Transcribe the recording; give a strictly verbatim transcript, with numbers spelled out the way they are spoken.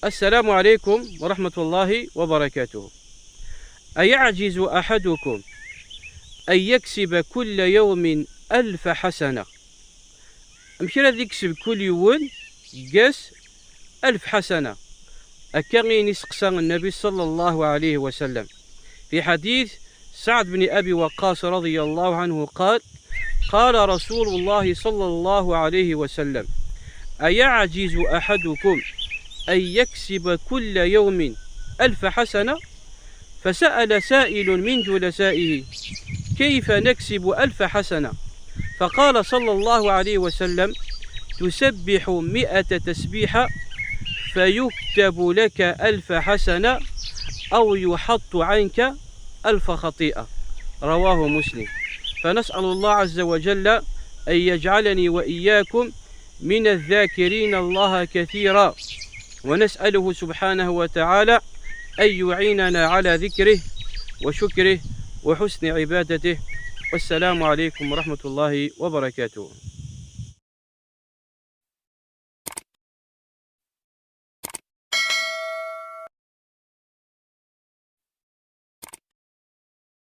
السلام عليكم ورحمة الله وبركاته. أيعجز أحدكم أن يكسب كل يوم ألف حسنة؟ Amek ara d-ikseb kul yiwen deg-s alef ḥasana? Akka i yesteqsa Nnabi sallallahu alayhi wa sallam. في حديث سعد بن أبي وقاص رضي الله عنه قال: قال رسول الله صلى الله عليه وسلم: أيعجز أحدكم أن يكسب كل يوم ألف حسنة؟ فسأل سائل من جلسائه: كيف نكسب ألف حسنة؟ فقال صلى الله عليه وسلم: تسبح مئة تسبيحة فيكتب لك ألف حسنة أو يحط عنك ألف خطيئة. رواه مسلم. فنسأل الله عز وجل أن يجعلني وإياكم من الذاكرين الله كثيرا، ونسأله سبحانه وتعالى أن يعيننا على ذكره وشكره وحسن عبادته. والسلام عليكم ورحمة الله وبركاته.